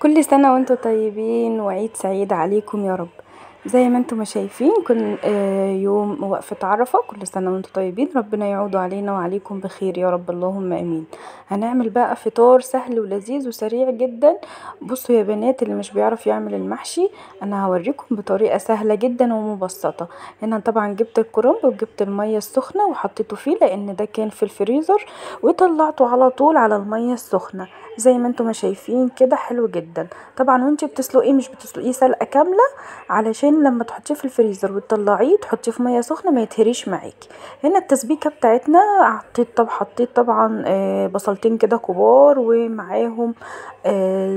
كل سنة وانتم طيبين وعيد سعيد عليكم يا رب. زي ما انتم ما شايفين كل يوم وقفة عرفة. كل سنة وانتم طيبين، ربنا يعود علينا وعليكم بخير يا رب، اللهم امين. هنعمل بقى فطار سهل ولذيذ وسريع جدا. بصوا يا بنات، اللي مش بيعرف يعمل المحشي انا هوريكم بطريقة سهلة جدا ومبسطة. هنا طبعا جبت الكرنب وجبت المية السخنة وحطيته فيه لان ده كان في الفريزر، وطلعته على طول على المية السخنة زي ما انتم ما شايفين كده. حلو جدا. طبعا وانت بتسلقيه مش بتسلقيه سلقة كاملة، علشان لما تحطيه في الفريزر وتطلعيه تحطيه في مية سخنة ما يتهريش معاكي. هنا التسبيكه بتاعتنا حطيت طبعا بصلتين كده كبار، ومعاهم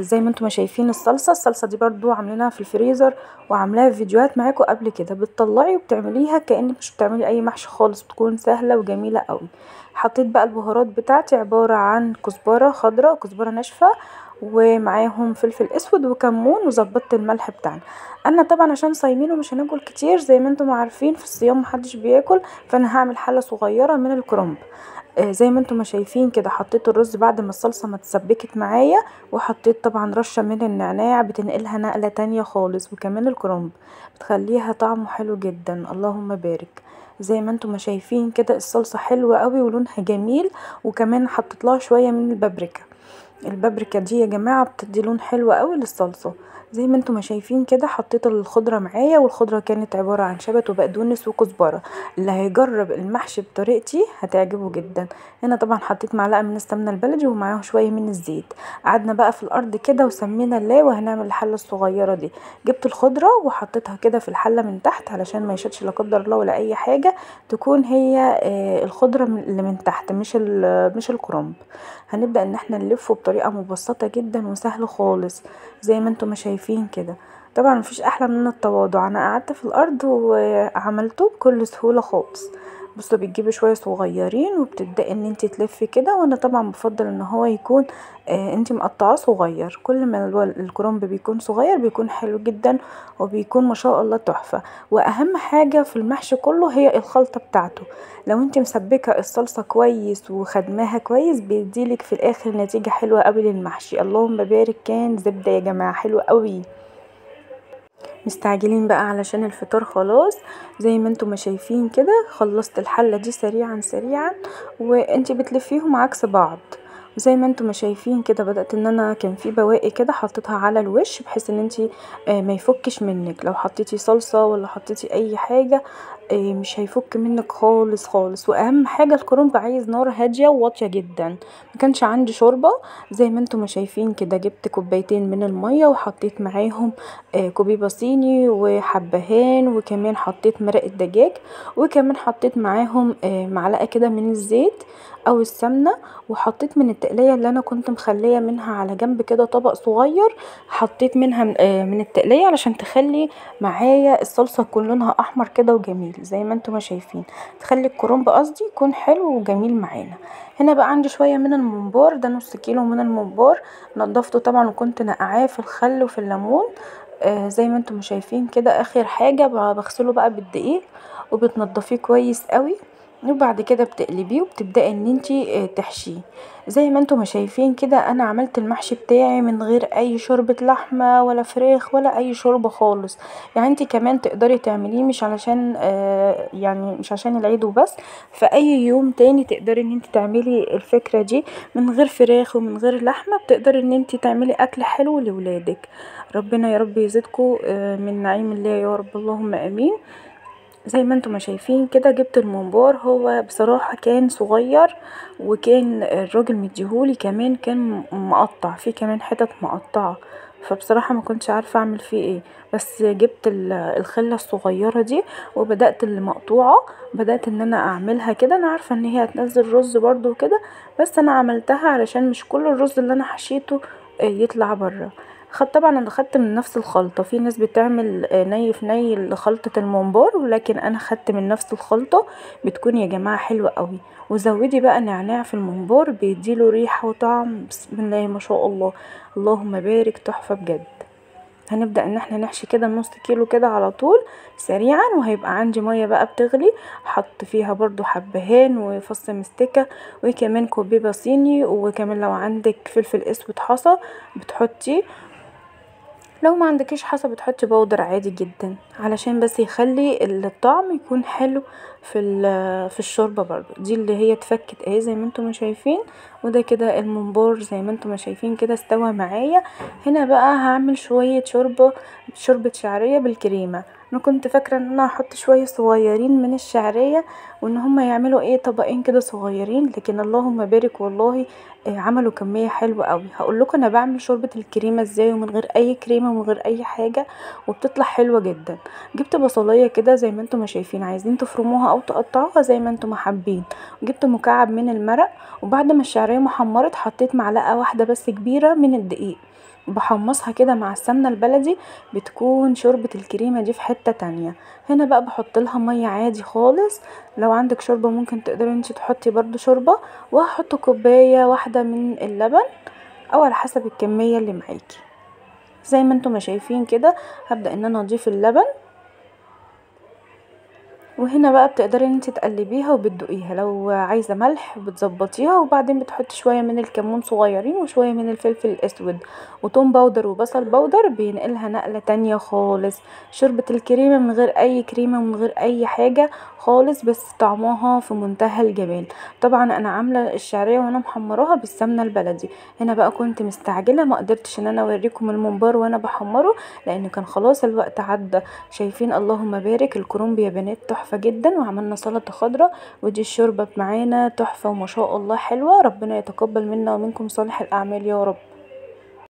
زي ما انتم ما شايفين الصلصه دي برضو عاملينها في الفريزر وعاملاها فيديوهات معاكم قبل كده. بتطلعي وبتعمليها كانك مش بتعملي اي محشي خالص، بتكون سهلة وجميلة قوي. حطيت بقى البهارات بتاعتي عبارة عن كزبره خضراء وكزبره ناشفة ومعاهم فلفل اسود وكمون، وظبطت الملح بتاعنا. انا طبعا عشان صايمين ومش هناكل كتير زي ما انتم عارفين في الصيام محدش بياكل، فانا هعمل حله صغيرة من الكرنب. زي ما انتم ما شايفين كده. حطيت الرز بعد ما الصلصه ما اتسبكت معايا، وحطيت طبعا رشه من النعناع بتنقلها نقله تانية خالص، وكمان الكرنب بتخليها طعمه حلو جدا، اللهم بارك. زي ما انتم ما شايفين كده الصلصه حلوة قوي ولونها جميل، وكمان حطيت لها شوية من البابريكا. البابريكا دي يا جماعة بتدي لون حلو قوي للصلصه. زي ما انتم ما شايفين كده حطيت الخضرة معايا، والخضره كانت عبارة عن شبت وبقدونس وكزبره. اللي هيجرب المحشي بطريقتي هتعجبه جدا. هنا طبعا حطيت معلقه من السمنة البلدي ومعاها شوية من الزيت. قعدنا بقى في الارض كده وسمينا الله، وهنعمل الحلة الصغيرة دي. جبت الخضرة وحطيتها كده في الحلة من تحت علشان ما يشدش لا قدر الله ولا اي حاجة، تكون هي الخضرة اللي من تحت مش الكرنب. هنبدا ان احنا نلفه بطريقة مبسطة جدا وسهل خالص زي ما انتم ما شايفين كده. طبعا مفيش احلى من التواضع، انا قعدت في الارض وعملته بكل سهولة خالص. بصوا بتجيبي شوية صغيرين وبتبداي ان انت تلفي كده، وانا طبعا بفضل ان هو يكون انت مقطعاه صغير. كل ما الكرنب بيكون صغير بيكون حلو جدا وبيكون ما شاء الله تحفة. واهم حاجة في المحشي كله هي الخلطة بتاعته. لو انت مسبكه الصلصه كويس وخدماها كويس بيديلك في الاخر نتيجة حلوة قوي للمحشي، اللهم بارك. كان زبدة يا جماعة حلوة قوي. مستعجلين بقى علشان الفطار خلاص. زي ما انتم ما شايفين كده خلصت الحلة دي سريعا سريعا، وانت بتلفيهم عكس بعض. زي ما انتم ما شايفين كده بدأت ان انا كان في بواقي كده حطيتها على الوش بحيث ان انت ما يفكش منك. لو حطيتي صلصة ولا حطيتي اي حاجة مش هيفك منك خالص خالص. واهم حاجة الكرنب عايز نار هادية وواطية جدا. ما كانش عندي شوربة. زي ما انتم ما شايفين كده جبت كوبايتين من المية وحطيت معاهم كوبيبة صيني وحبهان، وكمان حطيت مرقة دجاج، وكمان حطيت معاهم معلقة كده من الزيت او السمنة، وحطيت من التقلية اللي انا كنت مخلية منها على جنب كده طبق صغير، حطيت منها من التقلية علشان تخلي معايا الصلصة يكون لونها احمر كده وجميل زي ما انتم ما شايفين، تخلي الكرنب قصدي يكون حلو وجميل معانا. هنا بقى عندي شوية من الممبار، ده نص كيلو من الممبار، نضفته طبعا وكنت نقعاه في الخل وفي الليمون. زي ما انتم شايفين كده. اخر حاجة بغسله بقى بالدقيق وبتنضفيه كويس قوي، وبعد كده بتقلبيه وبتبداي ان انتي تحشيه. زي ما انتم ما شايفين كده انا عملت المحشي بتاعي من غير اي شوربة لحمه ولا فراخ ولا اي شوربة خالص. يعني انتي كمان تقدري تعمليه مش علشان يعني مش عشان العيد وبس، في اي يوم تاني تقدري ان انتي تعملي الفكرة دي من غير فراخ ومن غير لحمه. بتقدري ان انتي تعملي اكل حلو لولادك. ربنا يا رب يزيدكم من نعيم الله يا رب، اللهم امين. زي ما انتم ما شايفين كده جبت الممبار، هو بصراحة كان صغير وكان الراجل مديهولي كمان كان مقطع فيه كمان حتت مقطعة، فبصراحة ما كنتش عارفة اعمل فيه ايه. بس جبت الخلة الصغيرة دي وبدأت المقطوعة، بدأت ان انا اعملها كده. انا عارفة ان هي هتنزل رز برضو وكده، بس انا عملتها علشان مش كل الرز اللي انا حشيته يطلع بره. طبعا انا خدت من نفس الخلطة. في ناس بتعمل ني في ني لخلطه الممبار، ولكن انا خدت من نفس الخلطة، بتكون يا جماعة حلوة قوي. وزودي بقى نعناع في الممبار بيديله ريحه وطعم بسم الله ما شاء الله، اللهم بارك، تحفة بجد. هنبدأ ان احنا نحشي كده نص كيلو كده على طول سريعا، وهيبقى عندي مية بقى بتغلي، حط فيها برضو حبهان وفص مستكه وكمان كوبيبه صيني، وكمان لو عندك فلفل اسود حصى بتحطي. لو ما عندكيش حصى بتحطي بودر عادي جدا، علشان بس يخلي الطعم يكون حلو في الشوربة برضو. دي اللي هي اتفكت اهي زي ما انتم ما شايفين. وده كده الممبار زي ما انتم ما شايفين كده استوى معايا. هنا بقى هعمل شوية شوربة شعرية بالكريمه. انا كنت فاكره ان انا هحط شوية صغيرين من الشعرية وان هما يعملوا ايه طبقين كده صغيرين، لكن اللهم بارك والله عملوا كمية حلوة قوي. هقول لكم انا بعمل شوربة الكريمة ازاي ومن غير اي كريمة ومن غير اي حاجة، وبتطلع حلوة جدا. جبت بصلايه كده زي ما انتم ما شايفين، عايزين تفرموها او تقطعوها زي ما انتم ما حابين. جبت مكعب من المرق، وبعد ما الشعرية محمرت حطيت معلقه واحدة بس كبيرة من الدقيق، بحمصها كده مع السمنة البلدي، بتكون شوربة الكريمة دي في حتة تانية. هنا بقى بحط لها مية عادي خالص، لو عندك شوربة ممكن تقدري انت تحطي برضو شوربة. وهحط كوباية واحدة من اللبن او على حسب الكمية اللي معاكي. زي ما انتم ما شايفين كده هبدا ان انا اضيف اللبن. وهنا بقى بتقدري انت تقلبيها وبتدوقيها، لو عايزه ملح بتظبطيها، وبعدين بتحطي شوية من الكمون صغيرين وشوية من الفلفل الاسود وتوم powder وبصل powder، بينقلها نقله تانية خالص. شوربة الكريمة من غير اي كريمة ومن غير اي حاجة خالص، بس طعمها في منتهى الجمال. طبعا انا عامله الشعرية وانا محمراها بالسمنه البلدي. هنا بقى كنت مستعجلة ما قدرتش ان انا اوريكم الممبار وانا بحمره لان كان خلاص الوقت عدى. شايفين اللهم بارك الكرنب يا بنات تحفة جدا. وعملنا سلطة خضراء، ودي الشوربة معانا تحفة وما شاء الله حلوة. ربنا يتقبل منا ومنكم صالح الاعمال يا رب.